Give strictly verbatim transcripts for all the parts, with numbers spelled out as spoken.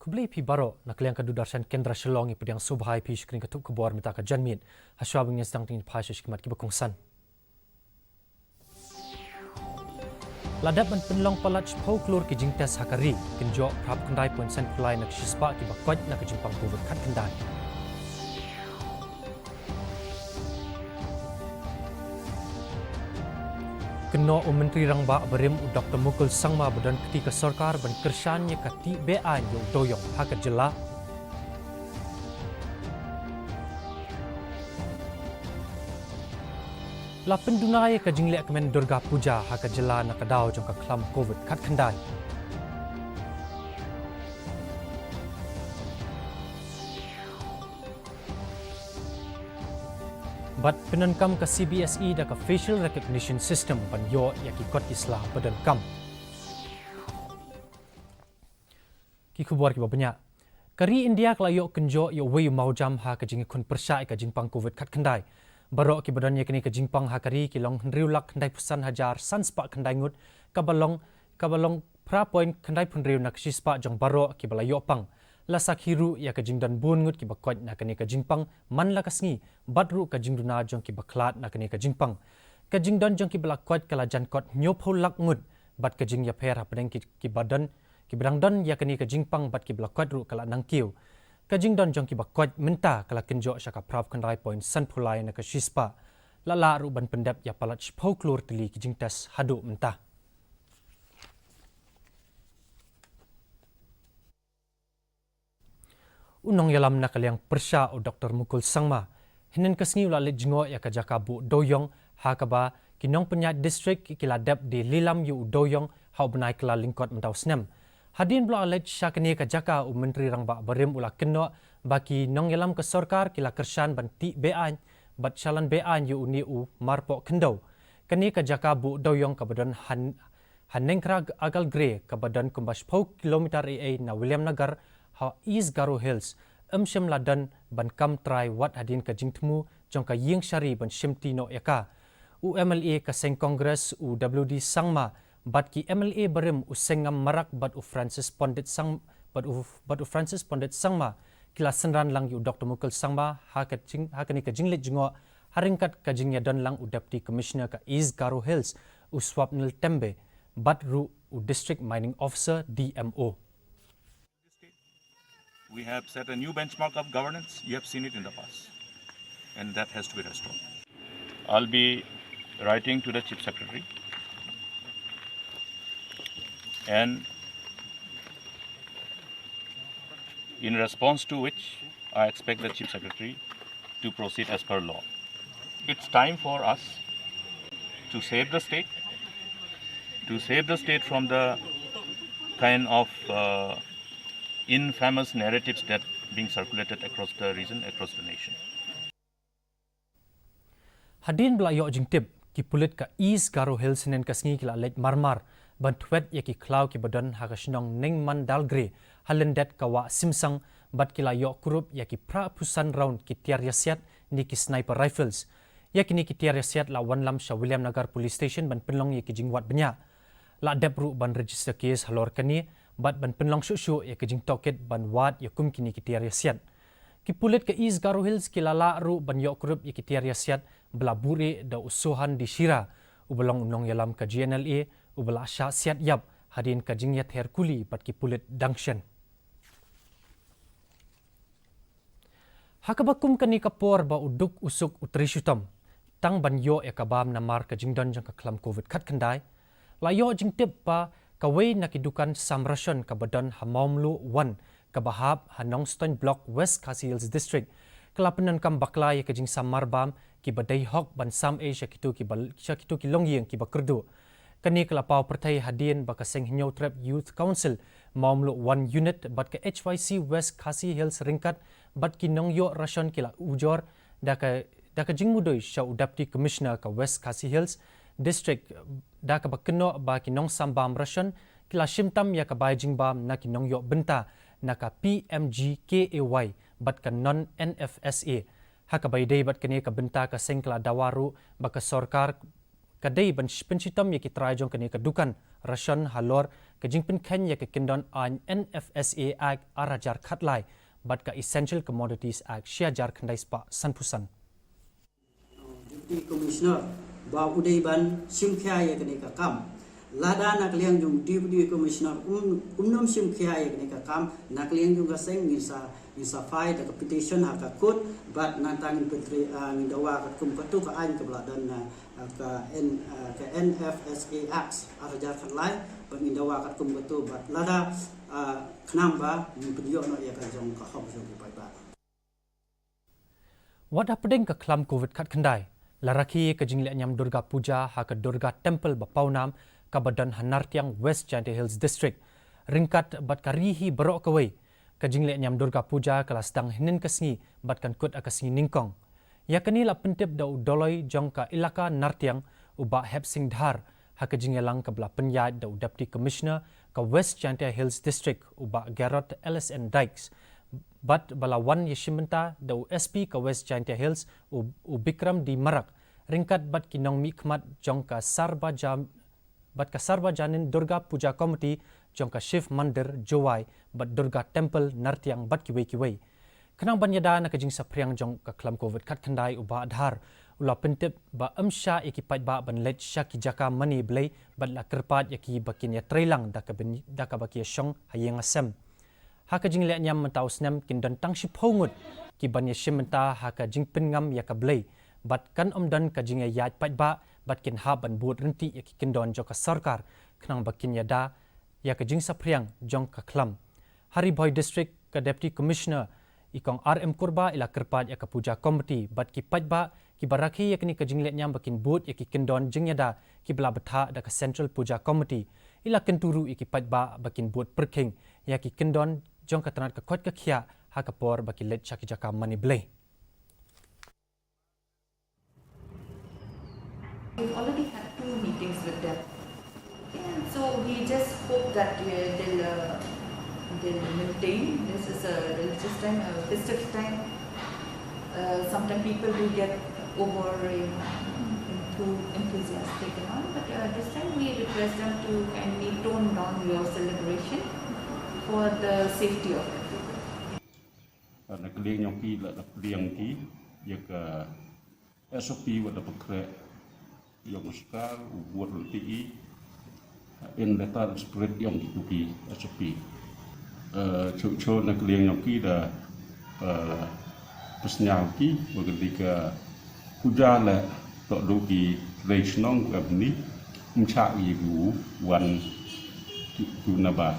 Khublei phi baroh, na ka liang ka Doordarshan Kendra Shillong, ngi pdiang sngewbha ïa phi sha ka jingtip khubor mynta ka janmiet. Hashwa ban ngin sdang, to ngin phai sha ki mat kiba kongsan. La dep ban pynlong palat shiphew klur ki jingtest ha ka ri, kynjoh phra phew khyndai point san phew lai na ka shispah kiba koit na ka jingpang covid khatkhyndai. Kynnoh u Myntri Rangbah barim u Doktor Mukul Sangma ba don kti ka sorkar ban kyrshan ïa ka tih be-aiñ ïa u dewïong ha ka jylla. La pynduna ïa ka jingleh kmen Durga Puja ha ka jylla na ka daw jong ka khlam covid khatkhyndai. Bad pyndonkam ka C B S E da ka facial recognition system ban ïoh ïa ki kot ki sla ba donkam. Ki khubor kiba bniah. Ka ri India ka la ïoh kynjoh ïa uwei u mawjam ha ka jingïakhun pyrshah ïa ka jingpang covid khatkhyndai. Baroh kiba don ïa kane ka jingpang ha ka ri ki long hynriew lak khyndai phew san hajar san spah khyndai ngut, kaba long, kaba long phra point khyndai phew hynriew na ka shispah jong baroh kiba la ïoh pang. La sakhi ruh ïa ka jingdon bun ngut kiba koit na kane ka jingpang man la ka sngi, bad ruh ka jingduna jong kiba khlad na kane ka jingpang. Ka jingdon jong kiba la koit ka la jan kot hynñiew phew lak ngut, bad ka jingïapher hapdeng ki, kiba don, kiba dang don ïa kane ka jingpang bad kiba la koit ruh ka la nang kiew. Ka jingdon jong kiba koit mynta ka la kynjoh sha ka phra phew khyndai point san phew lai na ka shispah. La lah ruh ban pyndep ïa palat shiphew klur tylli ki jingtest haduh mynta. U nongïalam na ka liang pyrshah u Doktor Mukul Sangma, hynnin ka sngi u la leit jngoh ïa ka jaka buh dewïong ha kaba ki nongpynïaid district ki la dep die lilam ïa u dewïong ha u bnai Kyllalyngkot mynta u snem. Hadien ba u la leit sha kane ka jaka, u Myntri Rangbah barim u la kynnoh ba ki nongïalam ka sorkar ki la kyrshan ban tih be-aiñ bad shalan be-aiñ ïa une u marpoh khyndew. Kane ka jaka buh dewïong kaba don ha, ha Nengkra Agalgre, kaba don kumba shiphew kilometer eiei na Williamnagar ha East Garo Hills, ym shym la don ban kam trai wat hadien ka jingthmu jong ka ïing shari ban shimti noh ïa ka. U M L A ka seng Congress u W D Sangma bad ki M L A barim u Sengam Marak bad u Francis Pondit Sang, bad u, bad u Francis Pondit Sangma ki la synran lang ïa u Doktor Mukul Sangma ha ka jing, ha kane ka jingleit jngoh, ha ryngkat ka jingïadon lang u Deputy Commissioner ka East Garo Hills u Swapnil Tembe, bad ruh u District Mining Officer, D M O. We have set a new benchmark of governance. You have seen it in the past, and that has to be restored. I'll be writing to the Chief Secretary, and in response to which, I expect the Chief Secretary to proceed as per law. It's time for us to save the state, to save the state from the kind of, uh, infamous narratives that being circulated across the region, across the nation. Hadien ba la ïoh jingtip, ki pulit ka East Garo Hills hynnin ka sngi ki la leit marmar ban thwet ïa ki khlaw kiba don ha ka shnong Nengmandalgre, ha lyndet ka wah Simsang, bad ki la ïoh kurup ïa ki phra phew san round ki tiar ïasiat ne ki sniper rifles. Ïa kine ki tiar ïasiat la wanlam sha Williamnagar Police Station ban pynlong ïa ki jingwad bniah. La dep ruh ban register case halor kane, bad ban pynlong shuh shuh ïa ka jingtohkit ban wad ïa kum kine ki tiar ïasiat. Ki pulit ka East Garo Hills ki la lah ruh ban ïoh kurup ïa ki tiar ïasiat ba la buhrieh da u Sohan D Shira, uba long u nongïalam ka G N L A, uba la shah siat ïap hadien ka jingïather kuli bad ki pulit dang shen. Ha kaba kum kane ka por ba u duk u suk u trei shitom, tang ban ïoh ïa ka bam namar ka jingdon jong ka khlam covid khatkhyndai, la ïoh jingtip ba kawei na ki dukan sam ration kaba don ha Mawmluh One, kaba hap ha Nongstoiñ Block, West Khasi Hills District, ka la pyndonkam bakla ïa ka jingsam marbam kiba dei hok ban sam ei sha kito kiba, sha kito ki longïing kiba kyrduh. Kane ka la paw pyrthei hadien ba ka Seng Hynñiewtrep Youth Council Mawmluh One Unit bad ka H Y C West Khasi Hills ryngkat bad ki nongïoh ration ki la ujor da ka, da ka jingmudui sha u Deputy Commissioner ka West Khasi Hills District, da kaba kynnoh ba ki nongsam bam ration ki la shim tam ïa ka bai jingbam na ki nongïoh bynta na ka P M G K A Y bad ka non N F S A. Ha kaba ïadei bad kane ka bynta, ka seng ka la dawa ruh ba ka sorkar ka dei ban pynshitom ïa ki trai jong kane ka dukan, rashon halor ka jingpynkheiñ ïa ka kyndon aiñ N F S A Act ar hajar khatlai bad ka Essential Commodities Act shi hajar khyndai spah sanphew san. Deputy Commissioner ba u dei ban shim khia ïa kane ka kam. Lada na ka liang jong Deputy Commissioner um, um nym shim khia ïa kane ka kam, na ka liang jong ka seng ngin sa, ngin sa file da ka petition ha ka court, bad nangta ngin pyntrei, ah, ngin dawa katkum katu ka aiñ kaba la don na, ah, ka N, ah, ka N F S A Act ar hajar khatlai, bad ngin dawa katkum katu, bad lada, ah, khnang ba ngin pynïoh noh ïa ka jong ka hok jong ki paidbah. Wat hapdeng ka khlam Covid khatkhyndai, la rakhe ka jingleh niam Durga Puja ha ka Durga Temple ba pawnam kaba don ha Nartiang, West Jaintia Hills District. Ryngkat bad ka ri hi baroh kawei, ka jingleh niam Durga Puja ka la sdang hynnin ka sngi bad kan kut ha ka sngi nyngkong. Ïa kane la pyntip da u Doloi jong ka Elaka Nartiang, u Bah Hepsing Dhar, ha ka jingïalang kaba la pynïaid da u Deputy Commissioner ka West Jaintia Hills District, u Bah Gerard L S N Dykes, bad ba la wan ïashim bynta da u S P ka West Jaintia Hills, u, u Bikram D Marak, ryngkat bad ki nongmihkhmat jong ka Sarbaja-, bad ka Sarbajanin Durga Puja Committee jong ka Shiv Mandir Jowai bad Durga Temple Nartiang bad kiwei kiwei. Khnang ban ïada na ka jingsaphriang jong ka khlam Covid khatkhyndai, u Bah Dhar u la pyntip ba ym shah ïa ki paidbah ban leit sha ki jaka mane Blei bad la kyrpad ïa ki ba kin ïatreilang da kaba, da kaba ki ïashong ha ïing ha sem. Ha ka jingleh niam mynta u snem kin don tang shiphew ngut ki ban ïashim bynta ha ka jingpynngam ïa ka Blei, bad kan ym don ka jingïaid paidbah, bad kin hap ban bud ryntih ïa ki kyndon jong ka sorkar khnang ba kin ïada ïa ka jingsaphriang jong ka khlam. Ha Ri Bhoi District, ka Deputy Commissioner i Kong R M Kurba i la kyrpad ïa ka Puja Committee bad ki paidbah kiba rakhe ïa kane ka jingleh niam ba kin bud ïa ki kyndon jingïada kiba la bthah da ka Central Puja Committee. I la kyntu ruh ïa ki paidbah ba kin bud pyrkhing ïa ki kyndon jong ka tnat ka koit ka khiah ha ka por ba ki leit sha ki jaka mane Blei. We've already had two meetings with them. Yeah, so we just hope that, uh, they'll, uh, they'll maintain. This is a religious time, a festive time. Uh, sometimes people do get over, uh, enthu-, enthusiastic and all, but, uh, this time we request them to kindly tone down your celebration for the safety of everyone. Na ka liang jong ki la, la pdiang ki ïa ka S O P wat la pynkhreh jong ka sorkar, u bud ryntih in letter spirit jong kitu ki S O P. Eh, shuh shuh na ka liang jong ki da, eh, pynsñiaw ki ba ka dei ka puja leh, toh duh ki trei shnong ka bni, ym shah ïa ki wan ki tu na ba.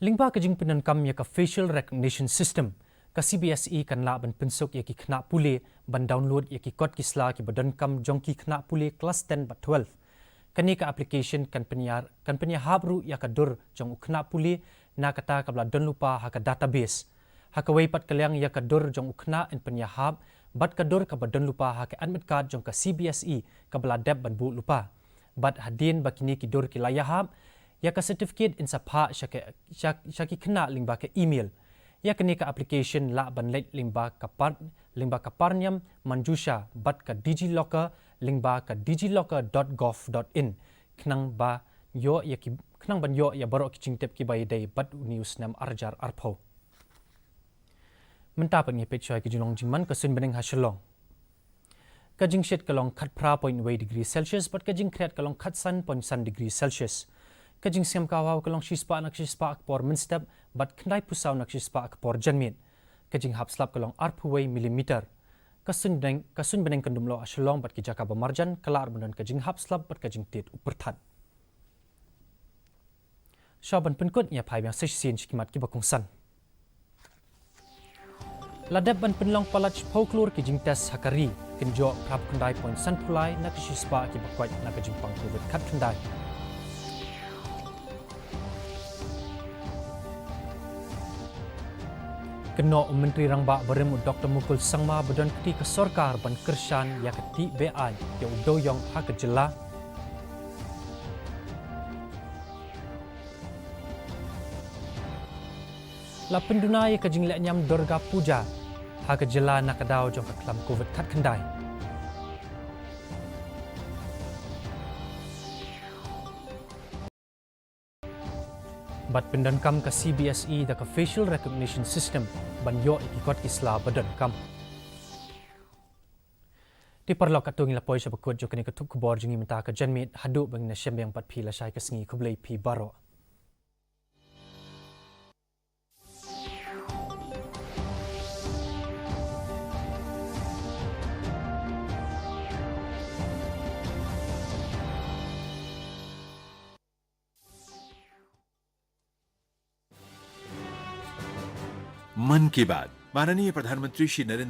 Lyngba ka jingpyndonkam ïa ka Facial Recognition System, ka C B S E kan lah ban pynsuk ïa ki khynnah pule ban download ïa ki kot ki sla kiba donkam jong ki khynnah pule klas ten bad twelve. Kane ka application kan pynïa-, kan pynïahap ruh ïa ka dur jong u khynnah pule na kata kaba la don lypa ha ka database. Ha kawei pat ka liang, ïa ka dur jong u khynnah yn pynïahap bad ka dur kaba don lypa ha ka admit card jong ka C B S E kaba la dep ban buh lypa. Bad hadien ba kine ki dur ki la ïahap, ïa ka certificate yn sa phah sha ka, sha, sha ki khynnah lyngba ka email. Ïa kane ka application lah ban leit lyngba ka par-, lyngba ka Parniam Manjusha bad ka DigiLocker lyngba ka digilocker dot gov dot in. Khnang ba ïoh ïa ki, khnang ban ïoh ïa baroh ki jingtip kiba ïadei bad une u snem ar hajar arphew. Mynta pat ngin peit shuwa ïa ki jinglong jingman ka suiñ bneng ha Shillong. Ka jingshit ka long khatphra point wei degree Celsius bad ka jingkhriat ka long khatsan point san degree Celsius. Ka jingsngem ka hawa ka long shispah na ka shispah ha ka por mynstep bad khyndaiphew saw na ka shispah ha ka por janmiet. Ka jinghap slap ka long arphew wei millimeter. Ka suiñ bneng, ka suiñ bneng kyndumloh ha Shillong bad ki jaka ba marjan ka lah ban don ka jinghap slap bad ka jingtied u pyrthat. Shuwa ban pynkut, ïa phi biang sa shisien sha ki mat kiba kongsan. La dep ban pynlong palat shiphew klur ki jingtest ha ka ri, kynjoh phra phew khyndai point sanphew lai na ka shispah kiba koit na ka jingpang Covid khatkhyndai. Kynnoh u Myntri Rangbah barim u Doktor Mukul Sangma ba don kti ka sorkar ban kyrshan ïa ka tih be-aiñ ïa u dewïong ha ka jylla. La pynduna ïa ka jingleh niam Durga Puja ha ka jylla na ka daw jong ka khlam Covid khatkhyndai. Bad pyndonkam ka C B S E da ka facial recognition system ban ïoh ïa ki kot ki sla ba donkam. Te paralok, katto ngi la poi sha ba kut jong kane ka tup khubor jong ngi mynta ka janmiet. Haduh ba ngin ïa shem biang pat phi, lashai ka sngi, khublei phi baroh. मन की बात। माननीय प्रधानमंत्री श्री नरेंद्र